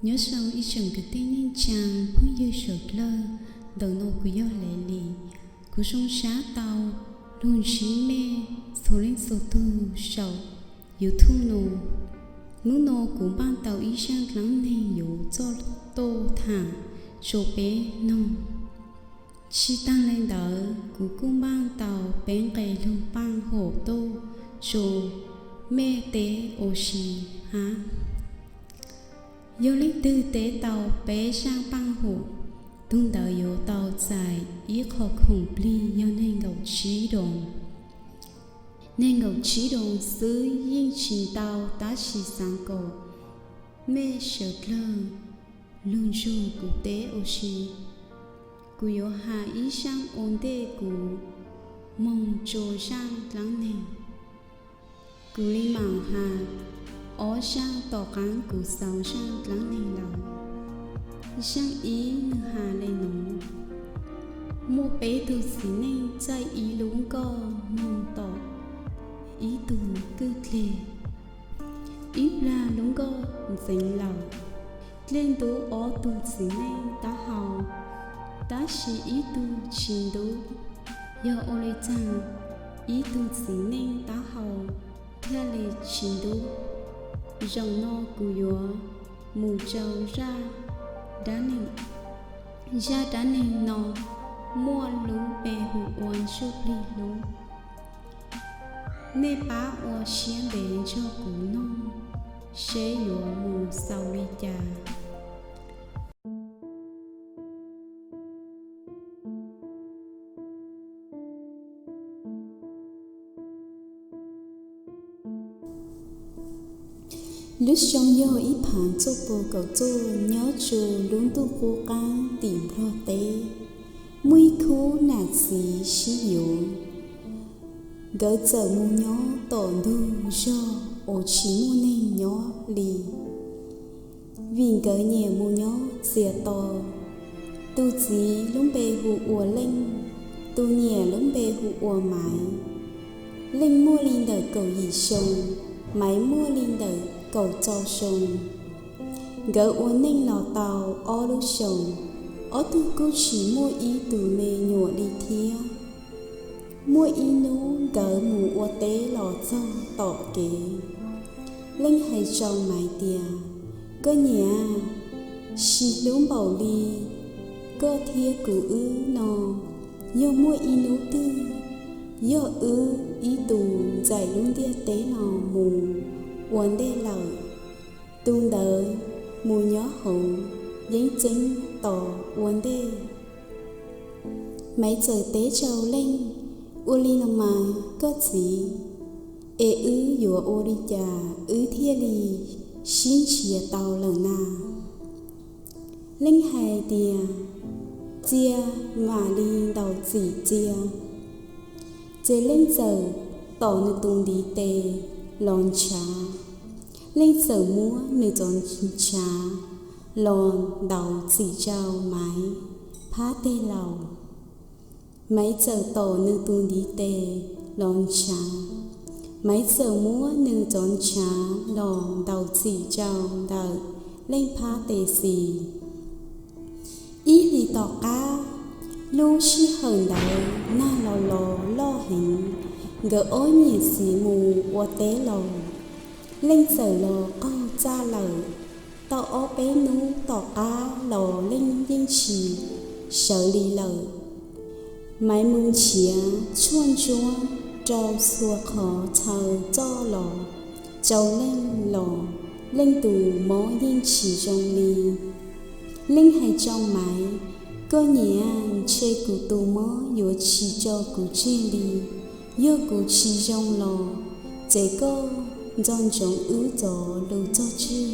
Nyob zoo ib tsoom kwv tij neej tsaa phooj ywg sawv dlawg, ntawm no kuv yog Lev Lis. Kuv zoo sab tau lug ntsib mej txhua leej txhua tug saum YouTube no. Hnub no kuv npaj tau ib zaaj dlaab neeg yuav txuj tuaj thaam rua peb noog. Tsi taag le ntawd, kuv kuj npaj tau peb nqe lug paaj huam tuaj rua mej teb ua si hab. Yog leej twg teb tau peb zaaj paaj huam, tug ntawd yuav tau txais ib qho khoom plig yog neeg nkaum tsib doos. Neeg nkaum tsib doos xwb yeej tsi ntau, tab sis xaav kuas mej sawv dlawg lug nrug kuv teb ua si. Kuv yuav has ib zaaj ua ntej kuv moog rua zaaj dlaab neeg. Kuv le maam has ob zaaj tom qaab kuv xaus zaaj dlaab neeg lawm. Zaaj ib nwg has le nuav: Muaj peb tug txiv neej txaij ib lub nkoj moog tom ib tug kwj dleg. Ib plag lub nkoj ntxeev lawm, dlej ntub ob tug txiv neej taub hau, tab sis ib tug tsi ntub. Yog ua le caag ib tug txiv neej taub hau thiaj le tsi ntub? Zaum no kuv yuav mus rau zaaj dab neeg. Zaaj dab neeg no muaj lub npe hu ua Ntsuj Plig Hlub. Mej pab ua siab ntev nrog kuv noog seb yuav mus xaus li cas. Lub xyoo yog ib phav cuaj pua kaum cuaj, nyob tsua lub ntuj qub qaab tim Nplog teb, muaj ib khub nam txiv sib yuav. Nkawd txawm mus nyob tom ntug zog uas tsis muaj neeg nyob li, vim nkawd nyiam mus nyob txias to. Tus txiv lub npe hu ua Leej, tus niam lub npe hu ua Maiv. Leej muaj li ntawm kaum yim xyoo, Maiv muaj li ntawm kaum rau xyoo. Nkawd ua neej los tau ob lub xyoos, ob tug kuj tsis muaj ib tug me nyuam li thiab. Muaj ib hnub nkawd mus ua teb los txog tom kev, Leej hais rau Maiv tias, Koj niam, sib hlub npaum li koj thiab kuv wb no, yog muaj ib hnub twg, yog wb ib tug ntxais lub ntiaj teb no mus ua ntej lawm, tus ntawd mus nyob hauv yeeb ceeb tos ua ntej. Maiv txawm teb rau Leej, Ua li los mas koj txiv, es wb yuav ua li cas wb thiaj li sib nrhiav tau lawm na? Leej hais tias, Txia mam li ntaus txim txia. Ces Leej txawm tom nws tus ntiv tes los ntshav. Leej txawm muab nws cov ntshav los ntaus txim rau Maiv phab teg laus. Maiv txawm tom nws tus ntiv tes los ntshav. Maiv txawm muab nws cov ntshav los ntaus txim rau ntawm Leej phab tes xis. Ib hlis tom qab, lub sij hawm ntawd nag los los loj heev, nkawd ob niam txiv mus ua teb los, Leej txawm los qaug txaj lawm. Tau ob peb hnub tom qab los Leej yeej tsis sawv li lawm. Maiv mus nrhiav tshuaj ntsuab rau txhua qhov chaw coj los rau Leej los, Leej tus mob yeej tsis zoo li. Leej hais rau Maiv, Koj niam, ntshe kuv tus mob yuav tsis tso kuv tseg li. Yog kuv tsis zoo los, ces koj nco ntsoov wb cov lus txog tseg.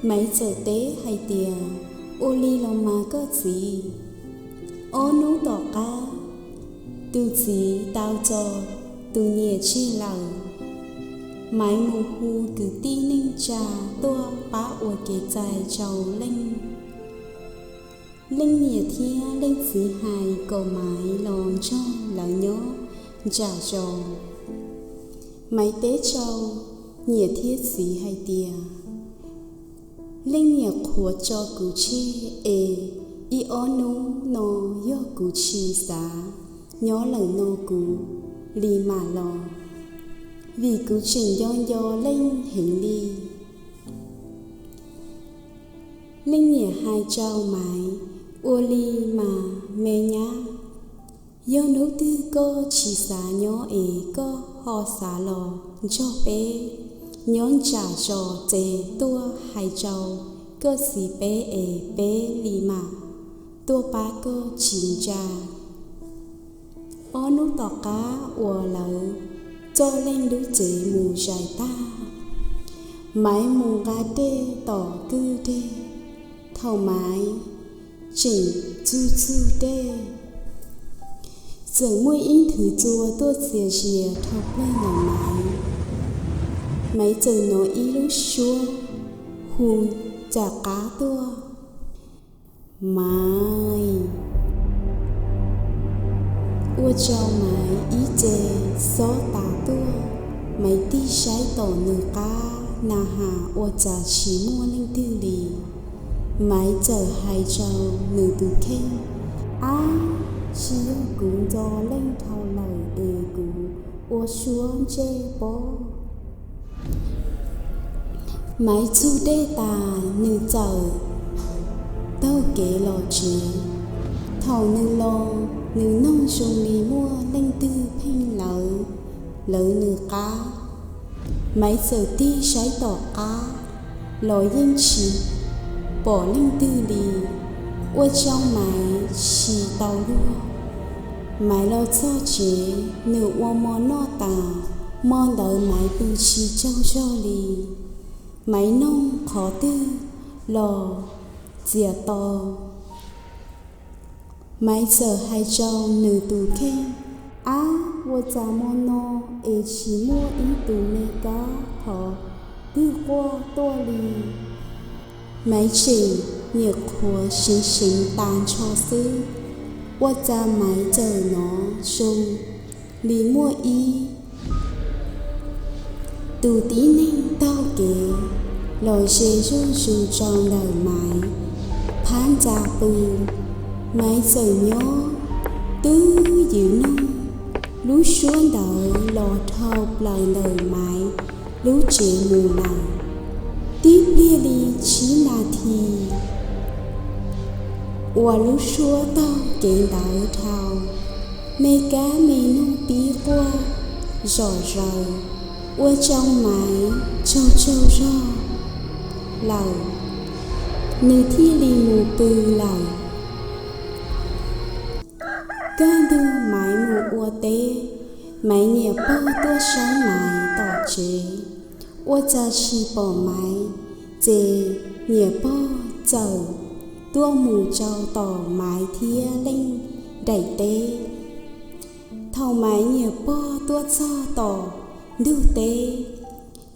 Maiv txawm teb hais tias, Ua li los mas koj txiv. Ob hnub tom qab, tus txiv tau tso tus niam tseg lawm. Maiv mus hu kwv tij neej tsa tuaj pab ua kev txais rau Leej. Leej niam thiab Leej txiv hais kom Maiv los nrog lawv nyob ntsam zos. Maiv teb rau niam thiab txiv hais tias, Leej niam qhuav tso kuv tseg es ib ob hnub no yog kuv tsis xav nyob lawm no kuv li mam los, vim kuv tseem nco nco Leej heev li. Leej niam hais rau Maiv, ua li mas me nyab, yog hnub twg koj tsis xav nyob es koj ho xav los nrog peb nyob ntsam zos ces tuaj hais rau koj txiv peb es peb li mam tuaj pab koj tsis ntsa. Ob hnub tom qab uas lawv coj Leej lub cev mus zais tag, Maiv mus nqa dej tom kwj deg. Thaum Maiv tseem txug txug dej, txawm muaj ib nthwv txua tuaj txias zias dhau plaws ntawm Maiv. Maiv txawm hnov ib lub suab hu cam qab tuaj, Maiv! Ua rau Maiv ib ce xob tas tuaj. Maiv tig saib tom nws qab na has ua cas tsis muaj leej twg li. Maiv txawm hais rau nws tus kheej, Ab, tsis yog kuv nco Leej dhau lawm es kuv ua suab ntsej pob. Maiv txug dej tas nws txawm taug kev los tsev. Thaum nws los, nws noog zoo li muaj leej twg pheej lawv lawv nws qab. Maiv txawm tig saib tom qab los yeej tsis pom leej twg li. Ua rau Maiv tsis tau luag. Maiv los txog tsev, nws ua mov noj tas, hmo ntawd Maiv pw tsis tsaug zog li. Maiv noog qhov twg los txias to. Maiv txawm hais rau nws tus kheej, Ab, ua cas hmo no es tsis muaj ib tus me kab thov twg quaj tuaj li? Maiv tseem nyuam qhuav seev seev tas nrho xwb, ua cas Maiv txawm hnov zoo li muaj ib tus tib neeg taug kev los ze zuj zus rau ntawm Maiv phab ntsa pw. Maiv txawm nyob twb ywm noog lub suab ntawd los dhau plaws ntawm Maiv lub tsev mus lawm. Tib pliag li tsib nas this uas lub suab taug kev ntawd dhau, me kab me noog pib quaj zom zaws, ua rau Maiv tsaug tsaug zog lawm, nws thiaj li mus pw lawm. Kaj ntug Maiv mus ua teb, Maiv niam pog tuaj saib Maiv tom tsev, ua cas tsis pom Maiv, ces niam pog txawm tuaj mus rau tom Maiv thiab Leej daim teb. Thaum Maiv niam pog tuaj txog tom ntug teb,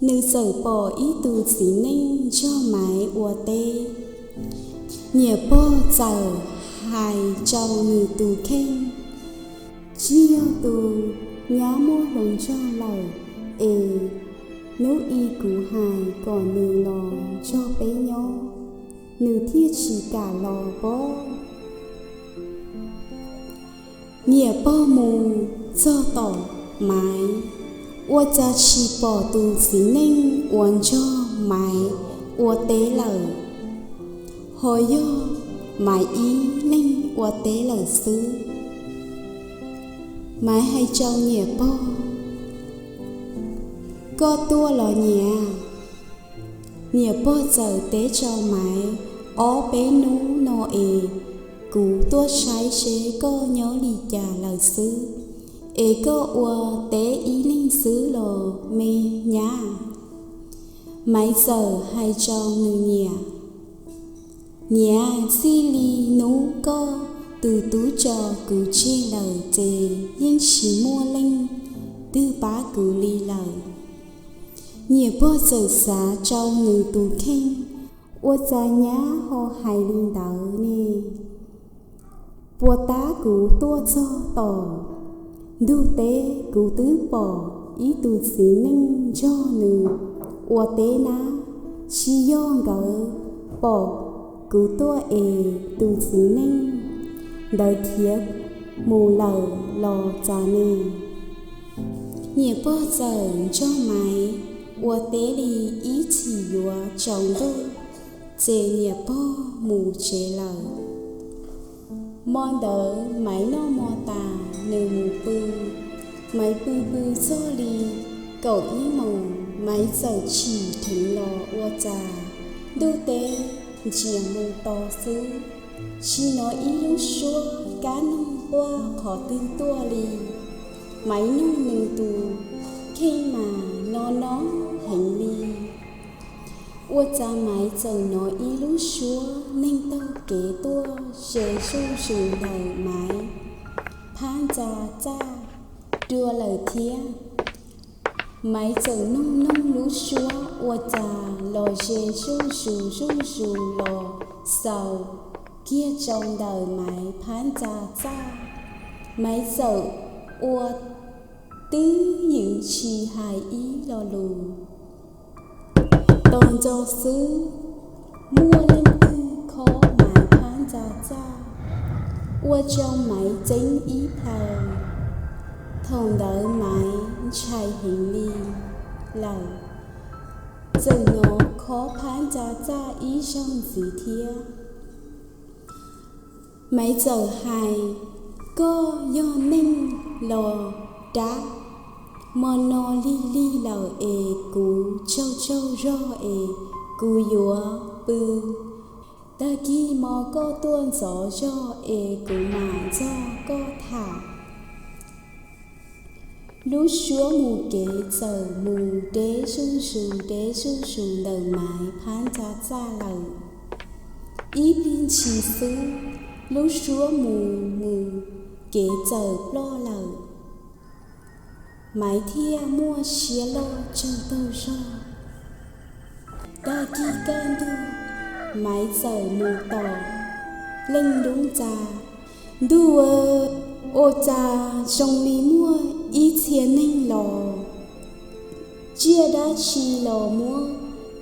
nws txawm pom ib tus txiv neej nrog Maiv ua teb. Niam pog txawm hais rau nws tus kheej, Tsis yog tus nyab muaj hluas nraug lawm es hnub i kuv hais kom nws los nrog peb nyob, nws thiaj tsis kam los pob. Niam pog mus txog tom Maiv, ua cas tsis pom tus txiv neej uas nrog Maiv ua teb lawm, ho yog Maiv ib leeg ua teb lawm xwb. Maiv hais rau niam pog, Koj tuaj los niam? Niam pog txawm teb rau Maiv, Ob peb hnub no es kuv tuaj saib seb koj nyob li cas lawm xwb, es koj ua teb ib leeg xwb los me nyab? Maiv txawm hais rau nws niam, Niam, txij li hnub koj tus tub tso kuv tseg lawm ces yeej tsis muaj leej twg pab kuv li lawm. Niam pog txawm xav rau nws tus kheej, Ua cas nyab ho hais li ntawd ne? Puas tab kuv tuaj txog tom ntug teb kuv twb pom ib tus txiv neej nrog nws ua teb nab, tsis yog nkawd pom kuv tuaj es tus txiv neej ntawd khiav mus lawm los txav ne? Niam pog txawm nrog Maiv ua teb li ib chim yuav tsaus ntuj, ces niam pog mus tsev lawm. Hmo ntawd Maiv noj hmo tas nws mus pw. Maiv pw pw txog li kaum ib moos, Maiv txawm tsim dheev los ua cas ntuj teb ntsiag mus to xwb, tsis hnov ib lub suab kab noog quaj qhov twg tuaj li. Maiv nug nws tus kheej mas no no heev li. Ua cas Maiv txawm hnov ib lub suab neeg taug kev tuaj ze zuj zus ntawm Maiv phab ntxa txaj dua lawm thiab. Maiv txawm nug nug lub suab ua cas los ze zuj zus zuj zus los xaus kiag rau ntawm Maiv phab ntxa txaj. Maiv txawm ua twb ywm tsis hais ib lo lus. Tos ntxov xwb, muaj leej twg khob Maiv phab ntxa txaj, ua rau Maiv txeeb ib plhaw. Thaum ntawd Maiv ntshai heev li lawm, txawm hnov khob phab ntxa txaj ib zaug ntxiv thiab. Maiv txawm hais, koj yog neeg los dab? Hmo no lig lig lawm es kuv tsaug tsaug zog es kuv yuav pw. Tag kis hmo koj tuaj ntxov zog es kuv mam nrog koj tham. Lub suab mus kev txawm mus deb zuj zus deb zuj zus ntawm Maiv phab ntxa txaj lawm. Ib pliag ntshis xwb, lub suab mus mus kev txawm ploj lawm. Maiv thiaj muaj siab loj tsawg taug zog. Tag kis kaj ntug, Maiv txawm mus tom leej lub ntxa. Ntuj, ua cas zoo li muaj ib txhia neeg los tsiaj dab tsi los muab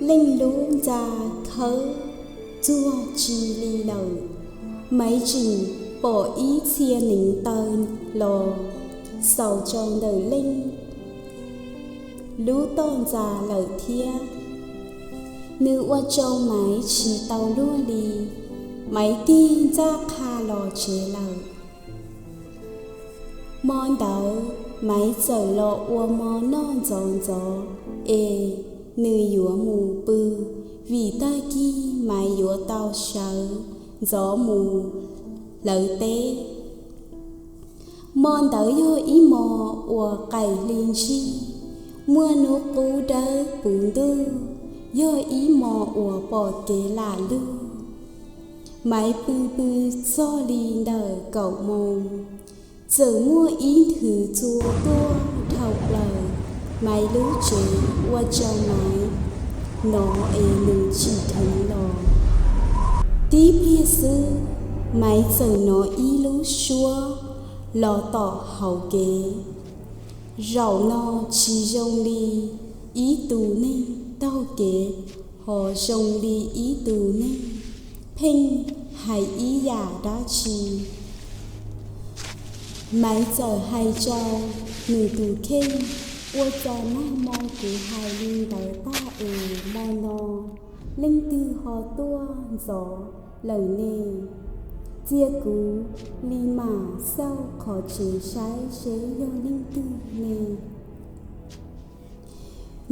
leej lub ntxa khawb txuag tsi li lawm. Maiv tseem pom ib txhia neev taw los xaus rau ntawm leej lub toj ntxa lawm thiab. Nws ua rau Maiv tsis tau luag li. Maiv tig ntxaj qha los tsev lawm. Hmo ntawd Maiv txawm los ua hmo noj ntxov ntxov es nws yuav mus pw, vim tag kis Maiv yuav tau sawv ntxov mus hlawv teb. Hmo ntawd yog ib hmo uas qaim hli ntsig, muaj hnub qub dawb puv ntuj, yog ib hmo uas pom kev lam lug. Maiv pw pw txog li ntawm kaum moos, txawm muaj ib nthwv txua tuaj dhau plaws Maiv lub tsev ua rau Maiv hnov es nws tsim dheev los. Tib pliag xwb, Maiv txawm hnov ib lub suab los tom hauv kev. Zaum no tsis zoo li ib tus neeg taug kev, ho zoo li ib tus neeg pheej hais ib yam dab tsi. Maiv txawm hais rau nws tus kheej, ua cas nag hmo kuv hais li ntawd tag es hmo no leej twg ho tuaj ntxov lawm ne? Cia kuv li mam xauj qhov tsev saib seb yog leej twg ne.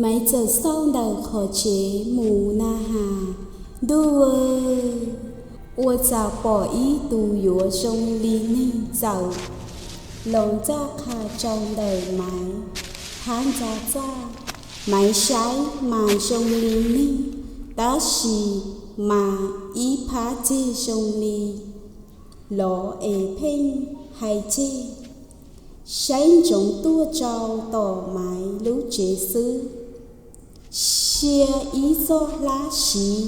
Maiv txawm xauj ntawm qhov tsev mus na has, ntuj, ua cas pom ib tus yuav zoo li neeg txawm los ntxaj qha rau ntawm Maiv phab ntxa txaj. Maiv saib mas zoo li neeg, tab sis mas ib phab ceg zoo li lov es pheej hais ceg, saib ntsoov tuaj rau tom Maiv lub tsev xwb. Sia ib txoj hlab siv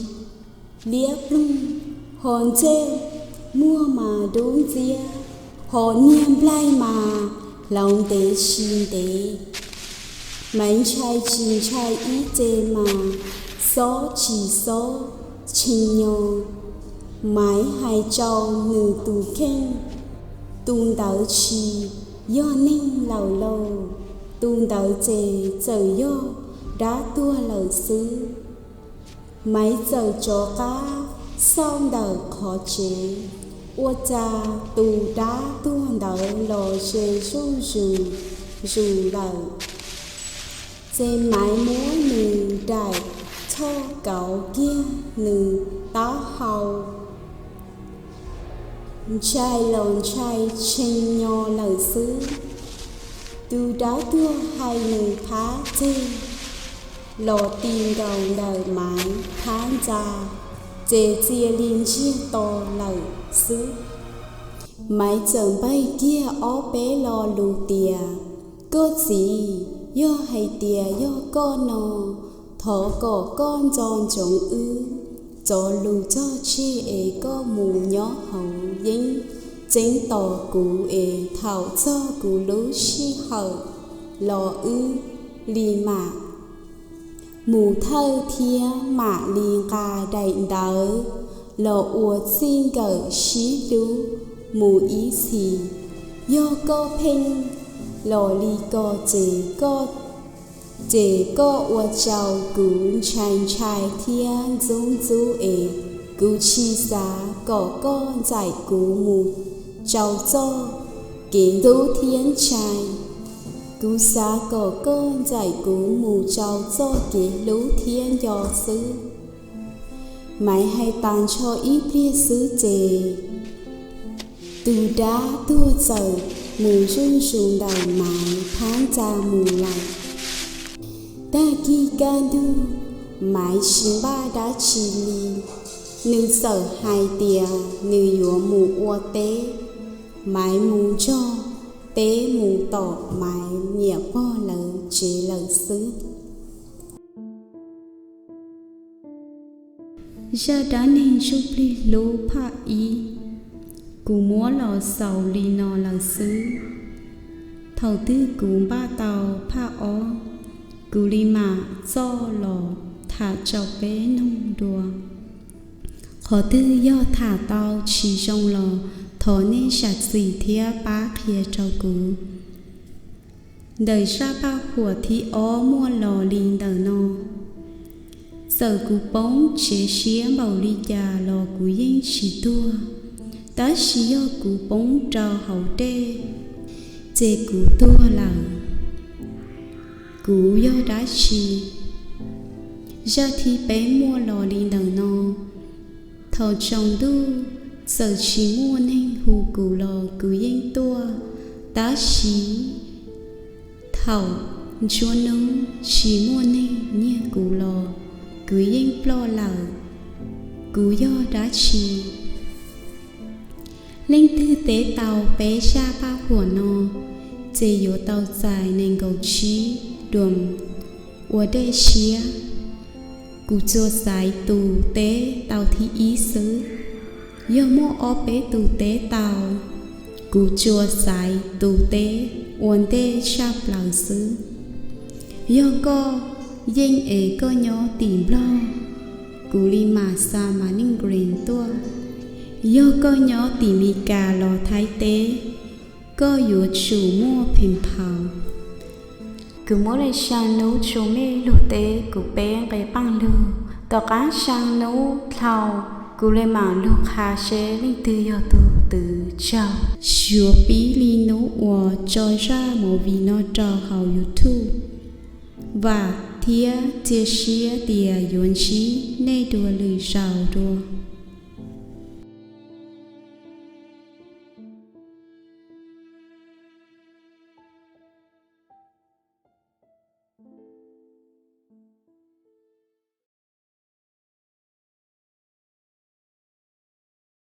liab ploog, ho ntsej muag mas dub ntxiab, ho niag nplaig mas hlaus ntev si ntev. Maiv ntshai tsis ntshai ib ce mas xob tsis xob. tshee nyo. Maiv hais rau nws tus kheej, tus ntawd tsis yog neeg lawm lauj, tus ntawd ces txawm yog dab tuag lawm xwb. Maiv txawm rov qab xauj ntawm qhov tsev, ua cas tus dab tuag ntawd los ze zuj zus zus lawm. Ces Maiv muab nws daim txhoj kauv kiag nws taub hau, ntshai los ntshai tshee nyo lawm xwb. Tus dab tuag hais nws phab txeg los ti nkaus ntawm Maiv phab ntxa, ces cia li ntsiag to lawm xwb. Maiv txawm npaig kiag ob peb lo lus tias, Koj txiv, yog hais tias yog koj no, thov kom koj nco ntsoov wb txoj lus txog tseg es koj mus nyob hauv yeeb txeeb tos kuv es thaum txog kuv lub sij hawm los wb li mam mus thawj thiab mam li nqa daim ntawv los ua txij nkawm sib hlub mus ib txhis. Yog koj pheej los li ko ces koj ces koj ua rau kuv ntshai ntshai thiab ntxub ntxub es kuv tsis xav kom koj ntxais kuv mus rau txoj kev ntxub thiab ntshai. Kuv xav kom koj ntxais kuv mus rau txoj kev hlub thiab nco xwb. Maiv hais tas nrho ib pliag xwb ces tus dab tuag txawm mus zuj zus ntawm Maiv phab ntxa mus lawm. Tag kis kaj ntug, Maiv tsis npaj dab tsi li, nws txawm hais tias nws yuav mus ua teb. Maiv mus nrog peb mus tom Maiv niam pog lawv tsev lawm xwb. Zaj dab neeg ntsuj plig hlub phaj ib, kuv muab los xaus li no lawm xwb. Thaum twg kuv npaj tau phaj ob, kuv li mam txoj los tham rau peb mloog dua. Qhov twg yog tham tau tsis zoo los thov nej zam txim thiab pab qhia rau kuv. Ntawm zaj paj huam thib ob muaj los li ntawm no. Txawm kuv poob tsev siab npaum li cas los kuv yeej tsis tuag, tab sis yog kuv poob rau hauv dej, ces kuv tuag lawm. Kuv yog dab tsi? Zaj thib peb muaj los li ntawm no. Thaum tsaus ntuj, txawm tsis muaj neeg hu kuv los kuv yeej tuaj, tab sis thaum nruab hnub tsis muaj neeg nyiag kuv los kuv yeej ploj lawm. Kuv yog dab tsi? Leej twg teb tau peb zaj paj huam no, ces yuav tau txais nees nkaum tsib duas ua dej siab. Kuv tsuas xaiv tus teb tau thib ib xwb. Yog muaj ob peb tus teb tau, kuv tsuas xaiv tus teb ua ntej tshaj plaws xwb. Yog koj yeej es koj nyob tim Nplog, kuv li mam xa mas neej nqes tuaj. Yog koj nyob tim Mes Kas los Thaib teb, koj yuav tsum muaj phem phaus. Kuv muab li xya hnub tso mej lug teb kuv peb nqe paaj lug. Tom qaab xya hnub dhau, kuv li mam lug qha seb leej twg yog tug twv tsaug. Suav pib li hnub uas tso zaj movie no rau hauv YouTube, vam thiab cia siab tias yuav ntsib nej dua lwm zaus dua.